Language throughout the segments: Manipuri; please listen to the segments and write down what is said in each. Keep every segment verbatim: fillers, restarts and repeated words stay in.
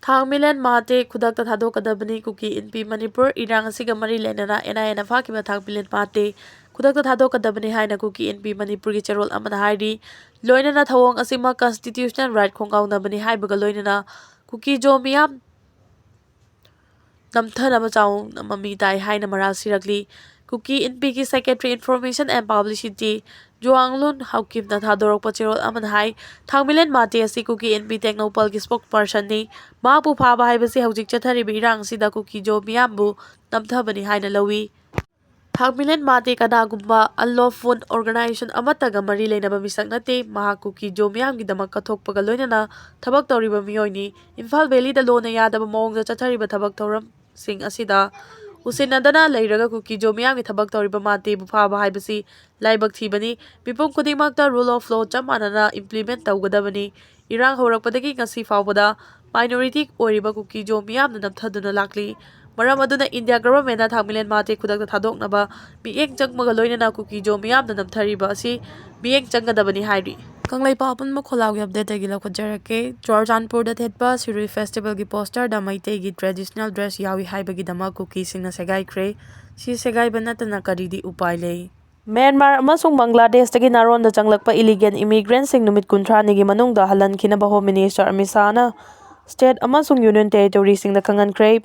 ꯊꯥꯡꯃꯤꯂꯦꯟ ꯃꯥꯇꯦ ꯈꯨꯗꯛꯇ ꯊꯥꯗꯣꯛꯀꯗꯕꯅꯤ꯫ ꯀꯨꯀꯤ ꯏꯟꯄꯤ ꯃꯅꯤꯄꯨꯔ ꯏꯔꯥꯡ ꯑꯁꯤꯒ ꯃꯔꯤ ꯂꯩꯅꯅ ꯑꯦꯟ ꯑꯥꯏ ꯑꯦꯅ ꯐꯥꯈꯤꯕ ꯊꯥꯡꯃꯤꯂꯦꯟ ꯃꯥꯇꯦ ꯈꯨꯗꯛꯇ ꯊꯥꯗꯣꯛꯀꯗꯕꯅꯤ ꯍꯥꯏꯅ ꯀꯨꯀꯤ ꯏꯟꯄꯤ ꯃꯅꯤꯄꯨꯔꯒꯤ ꯆꯦꯔꯣꯜ ꯑꯃꯅ ꯍꯥꯏꯔꯤ꯫ ꯂꯣꯏꯅꯅ ꯊꯧꯑꯣꯡ ꯑꯁꯤꯃꯛ constitutional right ꯈꯣꯡꯒꯥꯎꯅꯕꯅꯤ ꯍꯥꯏꯕꯒ ꯂꯣꯏꯅꯅ ꯀꯨꯀꯤ ꯖꯣ ꯃꯤꯌꯥꯝ ꯅꯝꯊꯅꯕ ꯆꯥꯎꯅ ꯃꯃꯤ ꯇꯥꯏ ꯍꯥꯏꯅ ꯃꯔꯥꯜ ꯁꯤꯔꯛꯂꯤ꯫ ꯀꯨꯀꯤ ꯏꯟꯄꯤꯒꯤ Secretary Information and Publicity ꯖꯨꯋꯥꯡꯂꯨꯟ ꯍꯥꯎꯀꯤꯝꯅ ꯊꯥꯗꯣꯔꯛꯄ ꯆꯦꯔꯣꯜ ꯑꯃꯅ ꯍꯥꯏ, ꯊꯥꯡꯃꯤꯂꯦꯟ ꯃꯥꯇꯦ ꯑꯁꯤ ꯀꯨꯀꯤ ꯏꯟꯄꯤ ꯇꯦꯡꯅꯧꯄꯜꯒꯤ spokespersonꯅꯤ꯫ ꯃꯍꯥꯛꯄꯨ ꯐꯥꯕ ꯍꯥꯏꯕꯁꯤ ꯍꯧꯖꯤꯛ ꯆꯠꯊꯔꯤꯕ ꯏꯔꯥꯡ ꯑꯁꯤꯗ ꯀꯨꯀꯤ ꯖꯣ ꯃꯤꯌꯥꯝꯕꯨ ꯅꯝꯊꯕꯅꯤ ꯍꯥꯏꯅ ꯂꯧꯏ꯫ ꯊꯥꯡꯃꯤꯂꯦꯟ ꯃꯥꯇꯦ ꯀꯅꯥꯒꯨꯝꯕ unlawful organization ꯑꯃꯠꯇꯒ ꯃꯔꯤ ꯂꯩꯅꯕ ꯃꯤꯁꯛ ꯅꯠꯇꯦ꯫ ꯃꯍꯥꯛ ꯀꯨꯀꯤ ꯖꯣ ꯃꯤꯌꯥꯝꯒꯤꯗꯃꯛ ꯀꯠꯊꯣꯛꯄꯒ ꯂꯣꯏꯅꯅ ꯊꯕꯛ ꯇꯧꯔꯤꯕ ꯃꯤꯑꯣꯏꯅꯤ꯫ ꯏꯝꯐꯥꯜ ꯚꯦꯂꯤꯗ ꯂꯣꯟꯅ ꯌꯥꯗꯕ ꯃꯑꯣꯡꯗ ꯆꯠꯊꯔꯤꯕ ꯊꯕꯛ ꯊꯧꯔꯝꯁꯤꯡ ꯑꯁꯤꯗ ꯎꯁꯤꯟꯅꯗꯅ ꯂꯩꯔꯒ ꯀꯨꯀꯤ ꯖꯣ ꯃꯤꯌꯥꯝꯒꯤ ꯊꯕꯛ ꯇꯧꯔꯤꯕ ꯃꯥꯇꯦꯕꯨ ꯐꯥꯕ ꯍꯥꯏꯕꯁꯤ ꯂꯥꯏꯕꯛ ꯊꯤꯕꯅꯤ꯫ ꯃꯤꯄꯨꯝ ꯈꯨꯗꯤꯡꯃꯛꯇ rule of law ꯆꯞ ꯃꯥꯟꯅꯅ implement ꯇꯧꯒꯗꯕꯅꯤ꯫ ꯏꯔꯥꯡ ꯍꯧꯔꯛꯄꯗꯒꯤ ꯉꯁꯤ ꯐꯥꯎꯕꯗ minority ꯑꯣꯏꯔꯤꯕ ꯀꯨꯀꯤ ꯖꯣ ꯃꯤꯌꯥꯝꯅ ꯅꯝꯊꯗꯨꯅ ꯂꯥꯛꯂꯤ꯫ ꯃꯔꯝ ꯑꯗꯨꯅ ꯏꯟꯗꯤꯌꯥ ꯒꯚꯔꯟꯃꯦꯟꯠꯅ ꯊꯥꯡꯃꯤꯂꯦꯟ ꯃꯥꯇꯦ ꯈꯨꯗꯛꯇ ꯊꯥꯗꯣꯛꯅꯕ ꯃꯤꯠꯌꯦꯡ ꯆꯪꯕꯒ ꯂꯣꯏꯅꯅ ꯀꯨꯀꯤ ꯖꯣ ꯃꯤꯌꯥꯝꯅ ꯅꯝꯊꯔꯤꯕ ꯑꯁꯤ ꯃꯤꯠꯌꯦꯡ ꯆꯪꯒꯗꯕꯅꯤ ꯍꯥꯏꯔꯤ꯫ ꯀꯪꯂꯩꯄꯥꯛ ꯑꯄꯨꯟꯕ ꯈꯣꯜꯂꯥꯎꯒꯤ update ꯑꯩꯒꯤ ꯂꯧꯈꯠꯆꯔꯛꯀꯦ꯫ ꯆꯨꯔꯆꯥꯟꯄꯨꯔꯗ ꯊꯦꯠꯄ ꯁꯤꯔꯨꯏ festivalꯒꯤ posterꯗ ꯃꯩꯇꯩꯒꯤ traditional dress ꯌꯥꯎꯏ ꯍꯥꯏꯕꯒꯤꯗꯃꯛ ꯀꯨꯀꯤꯁꯤꯡꯅ ꯁꯦꯒꯥꯏꯈ꯭ꯔꯦ꯫ ꯁꯤ ꯁꯦꯒꯥꯏꯕ ꯅꯠꯇꯅ ꯀꯔꯤꯗꯤ ꯎꯄꯥꯏ ꯂꯩ? ꯃ꯭ꯌꯥꯟꯃꯥꯔ ꯑꯃꯁꯨꯡ ꯕꯪꯒ꯭ꯂꯥꯗꯦꯁꯇꯒꯤ ꯅꯥꯔꯣꯟꯗ ꯆꯪꯂꯛꯄ illegal immigrantꯁꯤꯡ ꯅꯨꯃꯤꯠ ꯀꯨꯟꯊ꯭ꯔꯥꯅꯤꯒꯤ ꯃꯅꯨꯡꯗ ꯍꯜꯍꯟꯈꯤꯅꯕ Home Minister ꯑꯃꯤꯠ ꯁꯥꯍꯅ state ꯑꯃꯁꯨꯡ union territoryꯁꯤꯡꯗ ꯈꯪꯍꯟꯈ꯭ꯔꯦ꯫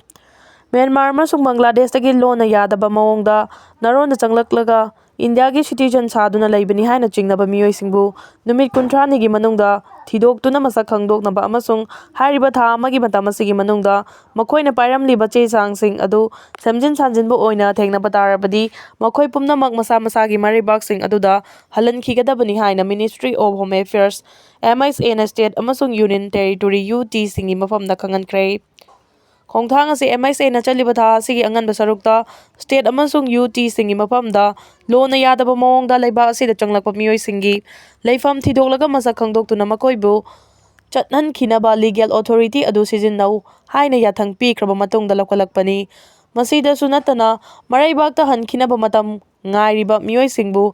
ꯃ꯭ꯌꯥꯟꯃꯥꯔ ꯑꯃꯁꯨꯡ ꯕꯪꯒ꯭ꯂꯥꯗꯦꯁꯇꯒꯤ ꯂꯣꯟꯅ ꯌꯥꯗꯕ ꯃꯑꯣꯡꯗ ꯅꯥꯔꯣꯟꯗ ꯆꯪꯂꯛꯂꯒ ꯏꯟꯗꯤꯌꯥꯒꯤ citizen ꯁꯥꯗꯨꯅ ꯂꯩꯕꯅꯤ ꯍꯥꯏꯅ ꯆꯤꯡꯅꯕ ꯃꯤꯑꯣꯏꯁꯤꯡꯕꯨ ꯅꯨꯃꯤꯠ ꯀꯨꯟꯊ꯭ꯔꯥꯅꯤꯒꯤ ꯃꯅꯨꯡꯗ ꯊꯤꯗꯣꯛꯇꯨꯅ ꯃꯁꯛ ꯈꯪꯗꯣꯛꯅꯕ ꯑꯃꯁꯨꯡ ꯍꯥꯏꯔꯤꯕ ꯊꯥ ꯑꯃꯒꯤ ꯃꯇꯝ ꯑꯁꯤꯒꯤ ꯃꯅꯨꯡꯗ ꯃꯈꯣꯏꯅ ꯄꯥꯏꯔꯝꯂꯤꯕ ꯆꯦ ꯆꯥꯡꯁꯤꯡ ꯑꯗꯨ ꯁꯦꯝꯖꯤꯟ ꯁꯥꯖꯤꯟꯕ ꯑꯣꯏꯅ ꯊꯦꯡꯅꯕ ꯇꯥꯔꯕꯗꯤ, ꯃꯈꯣꯏ ꯄꯨꯝꯅꯃꯛ ꯃꯁꯥ ꯃꯁꯥꯒꯤ ꯃꯔꯩꯕꯥꯛꯁꯤꯡ ꯑꯗꯨꯗ ꯍꯜꯍꯟꯈꯤꯒꯗꯕꯅꯤ ꯍꯥꯏꯅ Ministry of Home Affairs, MHAꯅ state ꯑꯃꯁꯨꯡ union territory UTꯁꯤꯡꯒꯤ ꯃꯐꯝꯗ ꯈꯪꯍꯟꯈ꯭ꯔꯦ꯫ ꯈꯣꯡꯊꯥꯡ ꯑꯁꯤ MHAꯅ ꯆꯠꯂꯤꯕ ꯊꯥ ꯑꯁꯤꯒꯤ ꯑꯉꯟꯕ ꯁꯔꯨꯛꯇ state ꯑꯃꯁꯨꯡ UTꯁꯤꯡꯒꯤ ꯃꯐꯝꯗ ꯂꯣꯟꯅ ꯌꯥꯗꯕ ꯃꯑꯣꯡꯗ ꯂꯩꯕꯥꯛ ꯑꯁꯤꯗ ꯆꯪꯂꯛꯄ ꯃꯤꯑꯣꯏꯁꯤꯡꯒꯤ ꯂꯩꯐꯝ ꯊꯤꯗꯣꯛꯂꯒ ꯃꯁꯛ ꯈꯪꯗꯣꯛꯇꯨꯅ ꯃꯈꯣꯏꯕꯨ ꯆꯠꯍꯟꯈꯤꯅꯕ legal authority ꯑꯗꯨ ꯁꯤꯖꯤꯟꯅꯧ ꯍꯥꯏꯅ ꯌꯥꯊꯪ ꯄꯤꯈ꯭ꯔꯕ ꯃꯇꯨꯡꯗ ꯂꯧꯈꯠꯂꯛꯄꯅꯤ꯫ ꯃꯁꯤꯗꯁꯨ ꯅꯠꯇꯅ, ꯃꯔꯩꯕꯥꯛꯇ ꯍꯟꯈꯤꯅꯕ ꯃꯇꯝ ꯉꯥꯏꯔꯤꯕ ꯃꯤꯑꯣꯏꯁꯤꯡꯕꯨ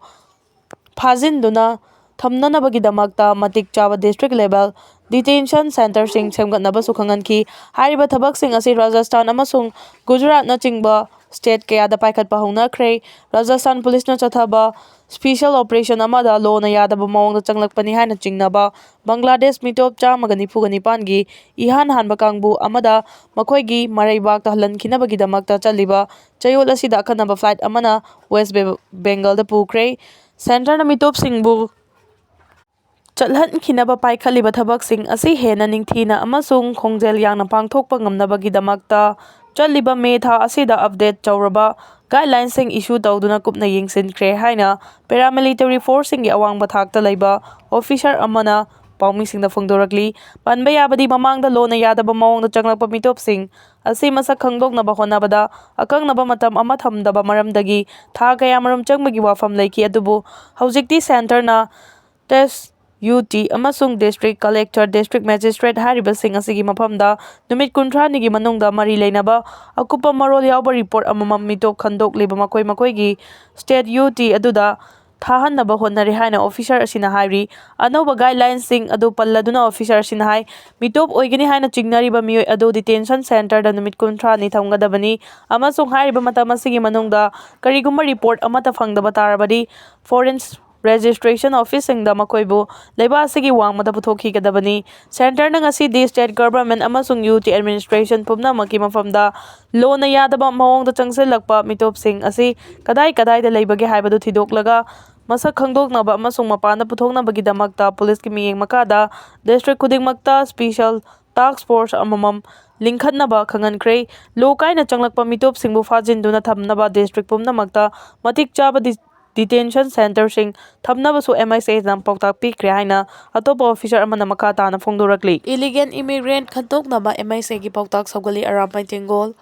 ꯐꯥꯖꯤꯟꯗꯨꯅ ꯊꯝꯅꯅꯕꯒꯤꯗꯃꯛꯇ ꯃꯇꯤꯛ ꯆꯥꯕ district level detention centreꯁꯤꯡ ꯁꯦꯝꯒꯠꯅꯕꯁꯨ ꯈꯪꯍꯟꯈꯤ꯫ ꯍꯥꯏꯔꯤꯕ ꯊꯕꯛꯁꯤꯡ ꯑꯁꯤ ꯔꯥꯖꯁꯊꯥꯟ ꯑꯃꯁꯨꯡ ꯒꯨꯖꯔꯥꯠꯅꯆꯤꯡꯕ state ꯀꯌꯥꯗ ꯄꯥꯏꯈꯠꯄ ꯍꯧꯅꯈ꯭ꯔꯦ꯫ ꯔꯥꯖꯁꯊꯥꯟ ꯄꯨꯂꯤꯁꯅ ꯆꯠꯊꯕ special operation ꯑꯃꯗ ꯂꯣꯅ ꯌꯥꯗꯕ ꯃꯑꯣꯡꯗ ꯆꯪꯂꯛꯄꯅꯤ ꯍꯥꯏꯅ ꯆꯤꯡꯅꯕ ꯕꯪꯒ꯭ꯂꯥꯗꯦꯁ ꯃꯤꯇꯣꯞ ꯆꯥꯝꯃꯒ ꯅꯤꯐꯨꯒ ꯅꯤꯄꯥꯟꯒꯤ ꯏꯍꯥꯟ ꯍꯥꯟꯕ ꯀꯥꯡꯕꯨ ꯑꯃꯗ ꯃꯈꯣꯏꯒꯤ ꯃꯔꯩꯕꯥꯛꯇ ꯍꯜꯍꯟꯈꯤꯅꯕꯒꯤꯗꯃꯛꯇ ꯆꯠꯂꯤꯕ ꯆꯌꯣꯜ ꯑꯁꯤꯗ ꯑꯈꯟꯅꯕ flight ꯑꯃꯅ West Be-, Bengalꯗ ꯄꯨꯈ꯭ꯔꯦ꯫ Centreꯅ ꯃꯤꯇꯣꯞꯁꯤꯡꯕꯨ ꯆꯠꯍꯟꯈꯤꯅꯕ ꯄꯥꯏꯈꯠꯂꯤꯕ ꯊꯕꯛꯁꯤꯡ ꯑꯁꯤ ꯍꯦꯟꯅ ꯅꯤꯡꯊꯤꯅ ꯑꯃꯁꯨꯡ ꯈꯣꯡꯖꯦꯜ ꯌꯥꯡꯅ ꯄꯥꯡꯊꯣꯛꯄ ꯉꯝꯅꯕꯒꯤꯗꯃꯛꯇ ꯆꯠꯂꯤꯕ ꯃꯦ ꯊꯥ ꯑꯁꯤꯗ update ꯇꯧꯔꯕ guidelinesꯁꯤꯡ issue ꯇꯧꯗꯨꯅ ꯀꯨꯞꯅ ꯌꯦꯡꯁꯤꯟꯈ꯭ꯔꯦ ꯍꯥꯏꯅ paramilitary forceꯁꯤꯡꯒꯤ ꯑꯋꯥꯡꯕ ꯊꯥꯛꯇ ꯂꯩꯕ officer ꯑꯃꯅ ꯄꯥꯎꯃꯤꯁꯤꯡꯗ ꯐꯣꯡꯗꯣꯔꯛꯂꯤ꯫ ꯄꯟꯕ ꯌꯥꯕꯗꯤ, ꯃꯃꯥꯡꯗ ꯂꯣꯟꯅ ꯌꯥꯗꯕ ꯃꯑꯣꯡꯗ ꯆꯪꯂꯛꯄ ꯃꯤꯇꯣꯞꯁꯤꯡ ꯑꯁꯤ ꯃꯁꯛ ꯈꯪꯗꯣꯛꯅꯕ ꯍꯣꯠꯅꯕꯗ ꯑꯀꯛꯅꯕ ꯃꯇꯝ ꯑꯃ ꯊꯝꯗꯕ ꯃꯔꯝꯗꯒꯤ ꯊꯥ ꯀꯌꯥꯃꯔꯨꯝ ꯆꯪꯕꯒꯤ ꯋꯥꯐꯝ ꯂꯩꯈꯤ, ꯑꯗꯨꯕꯨ ꯍꯧꯖꯤꯛꯇꯤ Centreꯅ ꯇꯦꯁ ꯌꯨ ꯇꯤ ꯑꯃꯁꯨꯡ district collector, district magistrate ꯍꯥꯏꯔꯤꯕꯁꯤꯡ ꯑꯁꯤꯒꯤ ꯃꯐꯝꯗ ꯅꯨꯃꯤꯠ ꯀꯨꯟꯊ꯭ꯔꯥꯅꯤꯒꯤ ꯃꯅꯨꯡꯗ ꯃꯔꯤ ꯂꯩꯅꯕ ꯑꯀꯨꯞꯄ ꯃꯔꯣꯜ ꯌꯥꯎꯕ report ꯑꯃꯃꯝ ꯃꯤꯇꯣꯞ ꯈꯟꯗꯣꯛꯂꯤꯕ ꯃꯈꯣꯏ ꯃꯈꯣꯏꯒꯤ state ꯌꯨ ꯇꯤ ꯑꯗꯨꯗ ꯊꯥꯍꯟꯅꯕ ꯍꯣꯠꯅꯔꯤ ꯍꯥꯏꯅ officer ꯑꯁꯤꯅ ꯍꯥꯏꯔꯤ꯫ ꯑꯅꯧꯕ guidelinesꯁꯤꯡ ꯑꯗꯨ ꯄꯜꯂꯗꯨꯅ officer ꯑꯁꯤꯅ ꯍꯥꯏ, ꯃꯤꯇꯣꯞ ꯑꯣꯏꯒꯅꯤ ꯍꯥꯏꯅ ꯆꯤꯡꯅꯔꯤꯕ ꯃꯤꯑꯣꯏ ꯑꯗꯨ detention centreꯗ ꯅꯨꯃꯤꯠ ꯀꯨꯟꯊ꯭ꯔꯥꯅꯤ ꯊꯝꯒꯗꯕꯅꯤ ꯑꯃꯁꯨꯡ ꯍꯥꯏꯔꯤꯕ ꯃꯇꯝ ꯑꯁꯤꯒꯤ ꯃꯅꯨꯡꯗ ꯀꯔꯤꯒꯨꯝꯕ report ꯑꯃꯠꯇ ꯐꯪꯗꯕ ꯇꯥꯔꯕꯗꯤ foreign registration officeꯁꯤꯡꯗ ꯃꯈꯣꯏꯕꯨ ꯂꯩꯕꯥꯛ ꯑꯁꯤꯒꯤ ꯋꯥꯡꯃꯗ ꯄꯨꯊꯣꯛꯈꯤꯒꯗꯕꯅꯤ꯫ Centreꯅ ꯉꯁꯤꯗꯤ state government ꯑꯃꯁꯨꯡ ꯌꯨ ꯇꯤ administration ꯄꯨꯝꯅꯃꯛꯀꯤ ꯃꯐꯝꯗ ꯂꯣꯟꯅ ꯌꯥꯗꯕ ꯃꯑꯣꯡꯗ ꯆꯪꯁꯤꯜꯂꯛꯄ ꯃꯤꯇꯣꯞꯁꯤꯡ ꯑꯁꯤ ꯀꯗꯥꯏ ꯀꯗꯥꯏꯗ ꯂꯩꯕꯒꯦ ꯍꯥꯏꯕꯗꯨ ꯊꯤꯗꯣꯛꯂꯒ ꯃꯁꯛ ꯈꯪꯗꯣꯛꯅꯕ ꯑꯃꯁꯨꯡ ꯃꯄꯥꯟꯗ ꯄꯨꯊꯣꯛꯅꯕꯒꯤꯗꯃꯛꯇ ꯄꯨꯂꯤꯁꯀꯤ ꯃꯤꯠꯌꯦꯡ ꯃꯈꯥꯗ district ꯈꯨꯗꯤꯡꯃꯛꯇ special task force ꯑꯃꯃꯝ ꯂꯤꯡꯈꯠꯅꯕ ꯈꯪꯍꯟꯈ꯭ꯔꯦ꯫ ꯂꯣ ꯀꯥꯏꯅ ꯆꯪꯂꯛꯄ ꯃꯤꯇꯣꯞꯁꯤꯡꯕꯨ ꯐꯥꯖꯤꯟꯗꯨꯅ ꯊꯝꯅꯕ district ꯄꯨꯝꯅꯃꯛꯇ ꯃꯇꯤꯛ ꯆꯥꯕ ꯗꯤ-, detention centreꯁꯤꯡ ꯊꯝꯅꯕꯁꯨ ꯑꯦꯝ ꯑꯥꯏ ꯁꯤ ꯑꯦꯅ ꯄꯥꯎꯇꯥꯛ ꯄꯤꯈ꯭ꯔꯦ ꯍꯥꯏꯅ ꯑꯇꯣꯞꯄ officer ꯑꯃꯅ ꯃꯈꯥ ꯇꯥꯅ ꯐꯣꯡꯗꯣꯔꯛꯂꯤ꯫ Illegal immigrant ꯈꯟꯗꯣꯛꯅꯕ ꯑꯦꯝ ꯑꯥꯏ ꯁꯤ ꯑꯦꯒꯤ ꯄꯥꯎꯇꯥꯛ ꯁꯧꯒꯠꯂꯤ꯫ ꯑꯔꯥꯝꯕꯥꯏ ꯇꯦꯡꯒꯣꯜ꯫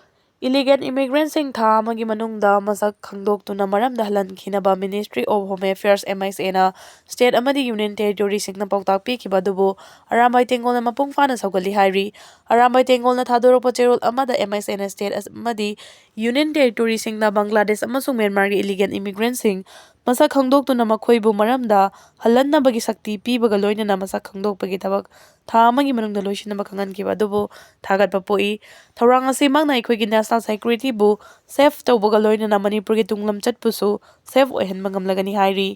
Illegal immigrantꯁꯤꯡ ꯊꯥ ꯑꯃꯒꯤ ꯃꯅꯨꯡꯗ ꯃꯁꯛ ꯈꯪꯗꯣꯛꯇꯨꯅ ꯃꯔꯝꯗ ꯍꯜꯍꯟꯈꯤꯅꯕ Ministry of Home Affairs, M I ꯁꯤ ꯑꯦꯅ state ꯑꯃꯗꯤ union territoryꯁꯤꯡꯅ ꯄꯥꯎꯇꯥꯛ ꯄꯤꯈꯤꯕ ꯑꯗꯨꯕꯨ ꯑꯔꯥꯝꯕꯥꯏ ꯇꯦꯡꯒꯣꯜꯅ ꯃꯄꯨꯡ ꯐꯥꯅ ꯁꯧꯒꯠꯂꯤ ꯍꯥꯏꯔꯤ꯫ ꯑꯔꯥꯝꯕꯥꯏ ꯇꯦꯡꯒꯣꯜꯅ ꯊꯥꯗꯣꯔꯛꯄ ꯆꯦꯔꯣꯜ ꯑꯃꯗ ꯑꯦꯝ ꯑꯥꯏ ꯁꯤ ꯑꯦꯅ state ꯑꯃꯗꯤ union territoryꯁꯤꯡꯗ ꯕꯪꯒ꯭ꯂꯥꯗꯦꯁ ꯑꯃꯁꯨꯡ ꯃ꯭ꯌꯥꯟꯃꯥꯔꯒꯤ illegal immigrantꯁꯤꯡ ꯃꯁꯛ ꯈꯪꯗꯣꯛꯇꯨꯅ ꯃꯈꯣꯏꯕꯨ ꯃꯔꯝꯗ ꯍꯜꯍꯟꯅꯕꯒꯤ ꯁꯛꯇꯤ ꯄꯤꯕꯒ ꯂꯣꯏꯅꯅ ꯃꯁꯛ ꯈꯪꯗꯣꯛꯄꯒꯤ ꯊꯕꯛ ꯊꯥ ꯑꯃꯒꯤ ꯃꯅꯨꯡꯗ ꯂꯣꯏꯁꯤꯟꯅꯕ ꯈꯪꯍꯟꯈꯤꯕ ꯑꯗꯨꯕꯨ ꯊꯥꯒꯠꯄ ꯄꯣꯛꯏ꯫ ꯊꯧꯔꯥꯡ ꯑꯁꯤꯃꯛꯅ ꯑꯩꯈꯣꯏꯒꯤ national security ꯕꯨ safe ꯇꯧꯕꯒ ꯂꯣꯏꯅꯅ ꯃꯅꯤꯄꯨꯔꯒꯤ ꯇꯨꯡꯂꯝꯆꯠꯄꯨꯁꯨ safe ꯑꯣꯏꯍꯟꯕ ꯉꯝꯂꯒꯅꯤ ꯍꯥꯏꯔꯤ꯫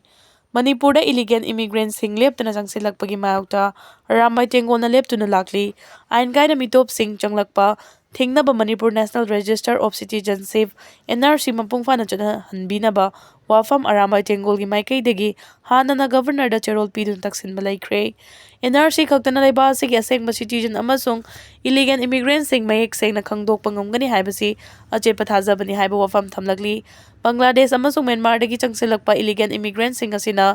ꯃꯅꯤꯄꯨꯔꯗ illegal immigrant ꯁꯤꯡ ꯂꯦꯞꯇꯅ ꯆꯪꯁꯤꯜꯂꯛꯄꯒꯤ ꯃꯥꯌꯣꯛꯇ ꯑꯔꯥꯝꯕꯥꯏ ꯇꯦꯡꯒꯣꯜꯅ ꯂꯦꯞꯇꯨꯅ ꯂꯥꯛꯂꯤ꯫ ꯑꯥꯏꯟ ꯀꯥꯏꯅ ꯃꯤꯇꯣꯞꯁꯤꯡ ꯆꯪꯂꯛꯄ ꯊꯤꯡꯅꯕ Manipur National Register of Citizenship, N R C, ꯃꯄꯨꯡ ꯐꯥꯅ ꯆꯠꯅꯍꯟꯕꯤꯅꯕ ꯋꯥꯐꯝ ꯑꯔꯥꯝꯕꯥꯏ ꯇꯦꯡꯒꯣꯜꯒꯤ ꯃꯥꯏꯀꯩꯗꯒꯤ ꯍꯥꯟꯅꯅ Governor ꯗ ꯆꯦꯔꯣꯜ ꯄꯤꯗꯨꯅ ꯇꯛꯁꯤꯟꯕ ꯂꯩꯈ꯭ꯔꯦ꯫ N R C ꯈꯛꯇꯅ ꯂꯩꯕꯥꯛ ꯑꯁꯤꯒꯤ ꯑꯁꯦꯡꯕ citizen ꯑꯃꯁꯨꯡ illegal immigrant ꯁꯤꯡ ꯃꯌꯦꯛ ꯁꯦꯡꯅ ꯈꯪꯗꯣꯛꯄ ꯉꯝꯒꯅꯤ ꯍꯥꯏꯕꯁꯤ ꯑꯆꯦꯠꯄ ꯊꯥꯖꯕꯅꯤ ꯍꯥꯏꯕ ꯋꯥꯐꯝ ꯊꯝꯂꯛꯂꯤ꯫ ꯕꯪꯒ꯭ꯂꯥꯗꯦꯁ ꯑꯃꯁꯨꯡ ꯃ꯭ꯌꯥꯟꯃꯥꯔꯗꯒꯤ ꯆꯪꯁꯤꯜꯂꯛꯄ illegal immigrant ꯁꯤꯡ ꯑꯁꯤꯅ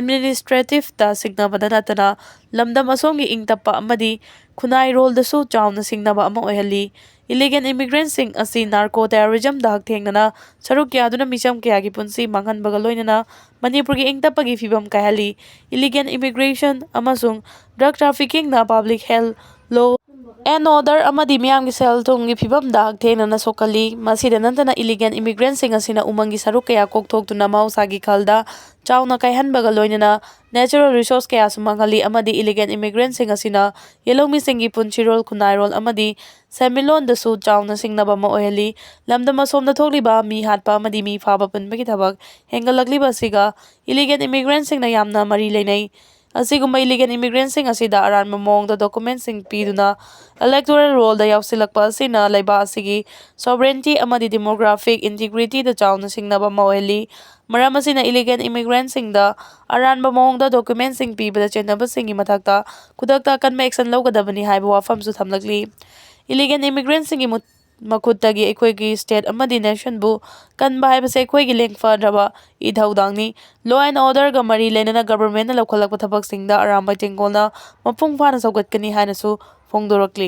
administrative ꯇ ꯁꯤꯡꯅꯕꯗ ꯅꯠꯇꯅ ꯂꯝꯗꯝ ꯑꯁꯣꯝꯒꯤ ꯏꯪ ꯇꯞꯄ ꯑꯃꯗꯤ ꯈꯨꯟꯅꯥꯏꯔꯣꯜꯗꯁꯨ ꯆꯥꯎꯅ ꯁꯤꯡꯅꯕ ꯑꯃ ꯑꯣꯏꯍꯜꯂꯤ꯫ Illegal immigrant ꯁꯤꯡ ꯑꯁꯤ narco terrorism ꯗ ꯍꯛꯊꯦꯡꯅꯅ ꯁꯔꯨꯛ ꯌꯥꯗꯨꯅ ꯃꯤꯆꯝ ꯀꯌꯥꯒꯤ ꯄꯨꯟꯁꯤ ꯃꯥꯡꯍꯟꯕꯒ ꯂꯣꯏꯅꯅ ꯃꯅꯤꯄꯨꯔꯒꯤ ꯏꯪ ꯇꯞꯄꯒꯤ ꯐꯤꯕꯝ ꯀꯥꯏꯍꯜꯂꯤ꯫ Illegal immigration ꯑꯃꯁꯨꯡ drug trafficking ꯅ public health, law and order ꯑꯃꯗꯤ ꯃꯤꯌꯥꯝꯒꯤ ꯁꯦꯜ ꯊꯨꯝꯒꯤ ꯐꯤꯕꯝꯗ ꯍꯛꯊꯦꯡꯅꯅ ꯁꯣꯛꯍꯜꯂꯤ꯫ ꯃꯁꯤꯗ ꯅꯠꯇꯅ illegal immigrant ꯁꯤꯡ ꯑꯁꯤꯅ ꯎꯃꯪꯒꯤ ꯁꯔꯨꯛ ꯀꯌꯥ ꯀꯣꯛꯊꯣꯛꯇꯨꯅ ꯃꯍꯧꯁꯥꯒꯤ ꯈꯜꯗ ꯆꯥꯎꯅ ꯀꯥꯏꯍꯟꯕꯒ ꯂꯣꯏꯅꯅ natural resource ꯀꯌꯥꯁꯨ ꯃꯥꯡꯍꯜꯂꯤ ꯑꯃꯗꯤ illegal immigrant ꯁꯤꯡ ꯑꯁꯤꯅ ꯌꯦꯜꯍꯧꯃꯤꯁꯤꯡꯒꯤ ꯄꯨꯟꯁꯤꯔꯣꯜ, ꯈꯨꯟꯅꯥꯏꯔꯣꯜ ꯑꯃꯗꯤ ꯁꯦꯟꯃꯤꯠꯂꯣꯟꯗꯁꯨ ꯆꯥꯎꯅ ꯁꯤꯡꯅꯕ ꯑꯃ ꯑꯣꯏꯍꯜꯂꯤ꯫ ꯂꯝꯗꯝ ꯑꯁꯣꯝꯗ ꯊꯣꯛꯂꯤꯕ ꯃꯤ ꯍꯥꯠꯄ ꯑꯃꯗꯤ ꯃꯤ ꯐꯥꯕ ꯄꯨꯟꯕꯒꯤ ꯊꯕꯛ ꯍꯦꯟꯒꯠꯂꯛꯂꯤꯕ ꯑꯁꯤꯒ illegal immigrant ꯁꯤꯡꯅ ꯌꯥꯝꯅ ꯃꯔꯤ ꯂꯩꯅꯩ꯫ ꯑꯁꯤꯒꯨꯝꯕ illegal immigrant ꯁꯤꯡ ꯑꯁꯤꯗ ꯑꯔꯥꯟꯕ ꯃꯑꯣꯡꯗ documents ꯁꯤꯡ ꯄꯤꯗꯨꯅ electoral roll ꯗ ꯌꯥꯎꯁꯤꯜꯂꯛꯄ ꯑꯁꯤꯅ ꯂꯩꯕꯥꯛ ꯑꯁꯤꯒꯤ sovereignty ꯑꯃꯗꯤ demographic integrity ꯗ ꯆꯥꯎꯅ ꯁꯤꯡꯅꯕ ꯑꯃ ꯑꯣꯏꯍꯜꯂꯤ꯫ ꯃꯔꯝ ꯑꯁꯤꯅ illegal immigrant ꯁꯤꯡꯗ ꯑꯔꯥꯟꯕ ꯃꯑꯣꯡꯗ documents ꯁꯤꯡ ꯄꯤꯕꯗ ꯆꯦꯟꯅꯕꯁꯤꯡꯒꯤ ꯃꯊꯛꯇ ꯈꯨꯗꯛꯇ ꯑꯀꯟꯕ action ꯂꯧꯒꯗꯕꯅꯤ ꯍꯥꯏꯕ ꯋꯥꯐꯝꯁꯨ ꯊꯝꯂꯛꯂꯤ꯫ Illegal immigrant ꯁꯤꯡꯒꯤ ꯃꯨ-, ꯃꯈꯨꯠꯇꯒꯤ ꯑꯩꯈꯣꯏꯒꯤ state ꯑꯃꯗꯤ nation ꯕꯨ ꯀꯟꯕ ꯍꯥꯏꯕꯁꯤ ꯑꯩꯈꯣꯏꯒꯤ ꯂꯦꯡꯐꯗ꯭ꯔꯕ ꯏꯊꯧꯗꯥꯡꯅꯤ꯫ Law and order ꯒ ꯃꯔꯤ ꯂꯩꯅꯅ government ꯅ ꯂꯧꯈꯠꯂꯛꯄ ꯊꯕꯛꯁꯤꯡꯗ ꯑꯔꯥꯝꯕꯥꯏ ꯇꯦꯡꯒꯣꯜꯅ ꯃꯄꯨꯡ ꯐꯥꯅ ꯁꯧꯒꯠꯀꯅꯤ ꯍꯥꯏꯅꯁꯨ ꯐꯣꯡꯗꯣꯔꯛꯂꯤ꯫